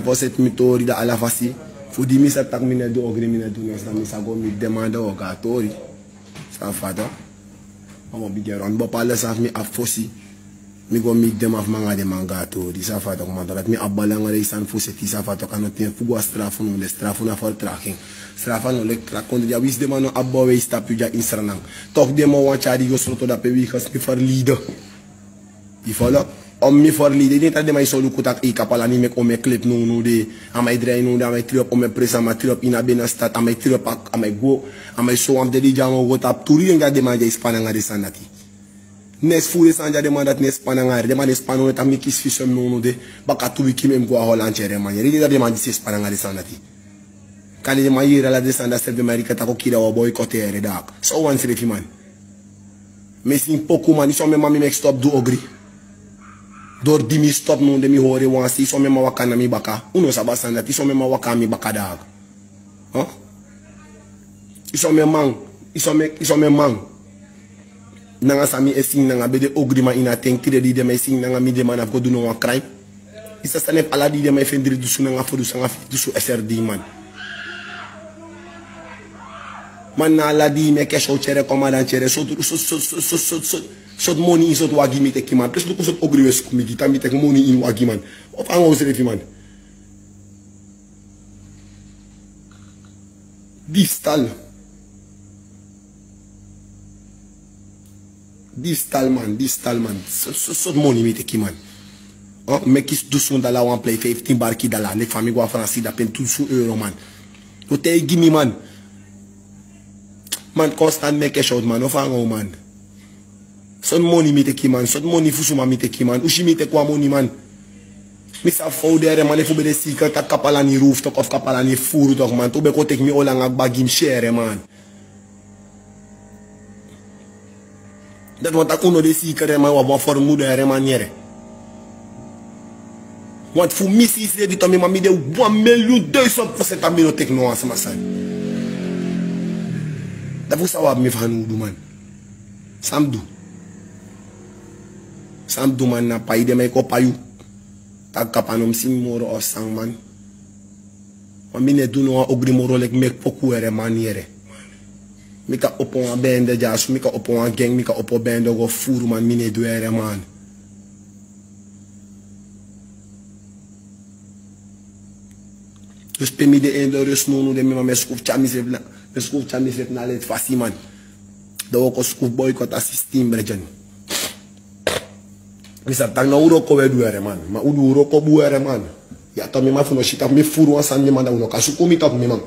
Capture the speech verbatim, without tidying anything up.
Fosi eti mi tori dan ala fasi. Fu di mi sa taki mi no e du ogri, mi no e du neks, dan mi sa go miti den man dan wi o go na tori. San fata? A wan bigin ron bopale san fu mi abi fosi. Mi go miti den man fu mi anga den man go na tori. San fata? Komanto dati mi abi balanga den sani fosi eti. San fata? A no ten fu go na strafu, no, den strafu na fertraging. Strafu a no leki tra kondre dya. Winsi den man no abi bowens tapu yu dya ini Sranan, tok den man wani tyari yu go sroto dape, wi gesi mi ferliden. Yu follow? On mi ferliden, yu denki taki den man e soluku taki ei, Kapalani meki on mi e klep nownow de. A man e drai nownow de, a man e trip, on mi e presi, a man e trip ini a Benin Stad, a man e trip, a man e go, a man e sowan fu den di dya man go tapu turu. Yu denki taki den man dya e span nanga den sani dati? Neks fu den sani dya den man dati no e span nanga. Den man no e span nownow, taki mi kisi fisi en nownow de. Baka tu wiki mi e go na Holland, yere man. Yere, yu denki taki den man disi e span nanga den sani dati? Kande den man yere ala den sani dati srefi, den man e rika taki oki, dan wi o boycott, yere, dati. So wan srefi man. Mi e singi poku man, yu son mi man mi meki stop du ogri. Dori di mi stop nownow de mi hori wan sei, yu son mi man waka na mi baka. Un no sabi a sani dati, yu son mi man waka na mi baka dati. Huh? Yu son mi man, yu son mi, yu son mi man. Nanga san mi e singi nanga, ben de ogriman ini a ten, tide di den man e singi nanga mi, den man no abi go du no wan crime. Yu sa sani fu ala di den man e feni dri dusun nanga fo dusun nanga feifi dusun S R D man. Man, na ala di mi e cash out, yere, komandan, yere, sortu, sortu, sortu, sortu, sortu, sortu moni ini sortu wagi mi teki man. Plus luku sortu ogri wi e suku mi gi, taki mi teki moni ini wagi man. Wi o fanga wi srefi man. Distal. Distal man, distal man. So, so, sortu moni mi teki man. Oh, meki dusun dala wan plei, fiftin barki dala. Leki fa mi go na Fransi, dape dusun euro man. Yu o taigi mi man. Man, constant mi e cash out man, wi o fanga wi man. Sortu moni mi teki man, sortu moni fu suma mi teki man. Usi mi teki wan moni man. Mi sabi fa un de, yere man, efu un ben de seiker taki Kapalani roof tok of Kapalani furu tok man, te un ben kon teki mi olo nanga kba gi mi, yere man. Dati wani taki un no de seiker, yere man, wi abi wan fermuda, yere man, yere. Want fu mi seisrefi, di mi man mi de wan miliyun duizend procent, a mi no teki no wan sma sani. Dati fu san wi abi mi fanowdu man. San mi du? San mi du man, na pai den man e kon pai yu. Taki Kapa no musu moro of san man. Ma mi no e du no wan ogri moro leki meki poku, yere man, yere. Mi kan opo wan bende dyaso, mi kan opo wan gang, mi kan opo bende go furu man, mi no e du, yere man. Dus pe mi de ini de rust nownow de, mi man, mi e suku fu tyari misrefi na, mi e suku fu tyari misrefi na leti fasi man. Dan wi o kon suku fu boycott a systeem, bredyen. Mi sabi taki na wroko wi e du, yere man. Ma un du wroko bun, yere man. Ya to, mi man, fu no si taki mi furu wan sani, mi man, dan un no kan suku mi tapu, mi man.